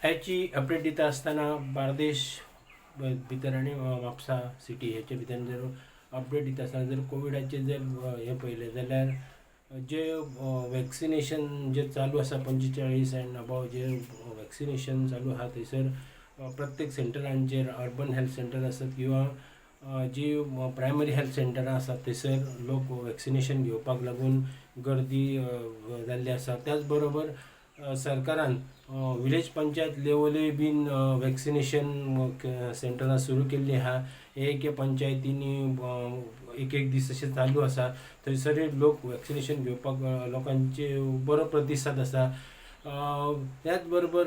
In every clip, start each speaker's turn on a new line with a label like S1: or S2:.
S1: आयची अपडेट दिता आसतना बार्देश भितर आनी म्हापसा सिटी हेचे भितर जर अपडेट दिता आसतना जर कोविडाचें जर हें पळयलें जाल्यार जे वॅक्सिनेशन जें चालू आसा 45 एंड अबोव जे वॅक्सिनेशन चालू आसा, थंयसर प्रत्येक सेंटरांचेर, अर्बन हेल्थ सेंटर आसत किंवां जी प्रायमरी हेल्थ सेंटरां आसात, थंयसर लोक वॅक्सिनेशन घेवपाक लागून गर्दी जाल्ली आसा. त्याच बरोबर सरकारान विलेज पंचायत लेवलूय बीन वॅक्सिनेशन सेंटरां सुरू केल्लीं आहा. एक पंचायतींनी एक एक दीस अशें चालू आसा. थंयसरूय लोक वॅक्सिनेशन घेवपाक लोकांचे बरो प्रतिसाद आसा. त्याच बरोबर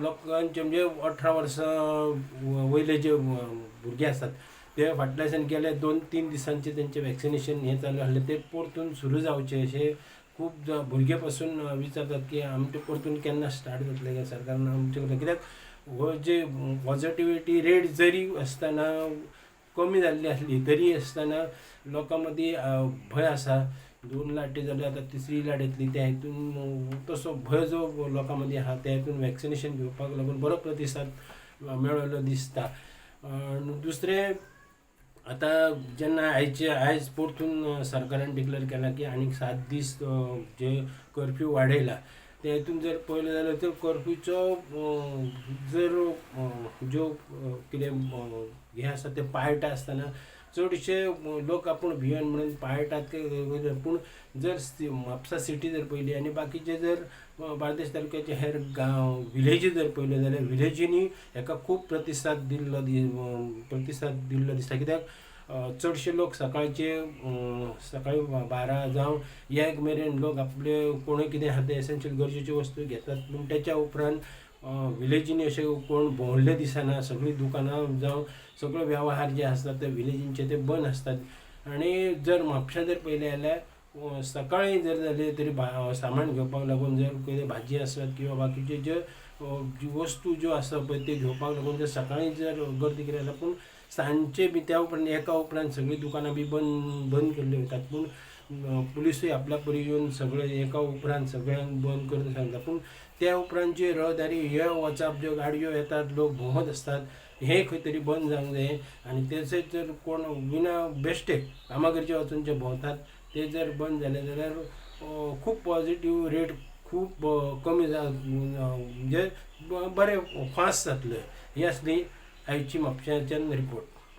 S1: लोकांचे म्हणजे 18 वर्सां वयले जे भुरगे आसात, ते फाटल्यासान गेले 2-3 दिसांचे तेंचें वॅक्सिनेशन हें चालू आसलें, तें परतून सुरू जावचें अशें खूब भुरगे पासून विचारतात की आमचें परतून केन्ना स्टार्ट जातलें काय सरकारान आमचे कडेन. कित्याक हो जे पॉजिटिविटी रेट जरी आसतना कमी जाल्ली आसली तरी आसतना लोकां मदीं भंय आसा. दोन लाटी जाल्यो, आतां तिसरी लाट येतली. त्या हितून तसो भंय जो लोकां मदीं आहा, त्या हितून वॅक्सिनेशन घेवपाक लागून बरो प्रतिसाद मेळिल्लो दिसता. दुसरें, आतां जेन्ना आयचे आयज परतून सरकारान डिक्लेर केलां की आनीक 7 दीस जे कर्फ्यू वाडयला, ते हितून जर पळयलें जाल्यार त्यो कर्फ्यूचो जर ज्यो कितें हें आसा तें पाळटा आसतना चडशे लोक आपूण भियेन म्हणून पाळटात. पूण जर म्हापसा सिटी जर पळयली आनी बाकीचे जर बार्देश तालुक्याचे हेर गांव, विलेजी जर पळयल्यो जाल्यार विलेजींनी हेका खूब प्रतिसाद दिल्लो दिसता. कित्याक चडशे लोक सकाळचे सकाळी 12 जावं 1 मेरेन लोक आपले कोणूय कितें आहा तें एसेन्शियल गरजेच्यो वस्तू घेतात. पूण तेच्या उपरांत विलेजींनी अशे कोण भोंवल्ले दिसना. सगळीं दुकानां जावं सगळे वेव्हार जे आसतात ते विलेजींचे ते बंद आसतात. आनी जर म्हापश्यां जर पळयलें जाल्यार सकाळीं जर जालें तरी सामान घेवपाक लागून जर कितें भाजी आसत किंवा बाकीचे ज्यो वस्तू ज्यो आसा पळय, त्यो घेवपाक लागून जर सकाळीं जर गर्दी केली जाल्यार, पूण सांजचे बी त्या उपरांत एका उपरांत सगळीं दुकानां बी बंद बंद केल्ली वयतात. पूण पुलिसूय आपल्या परी येवन सगळे एका उपरांत सगळ्यांक बंद करून सांगता. पूण त्या उपरांत जी रहदारी हे वचप, ज्यो गाडयो येतात, लोक भोंवत आसतात, हें खंय तरी बंद जावंक जाय. आनी तशेंच जर कोण विना बेश्टे कामा गरजे वचून जे भोंवतात, ते जर बंद जाले जाल्यार खूब पॉझिटीव रेट खूब कमी जा, म्हणजे बरें फास्ट जातलें. ही आसली आयची म्हापशाच्यान रिपोर्ट.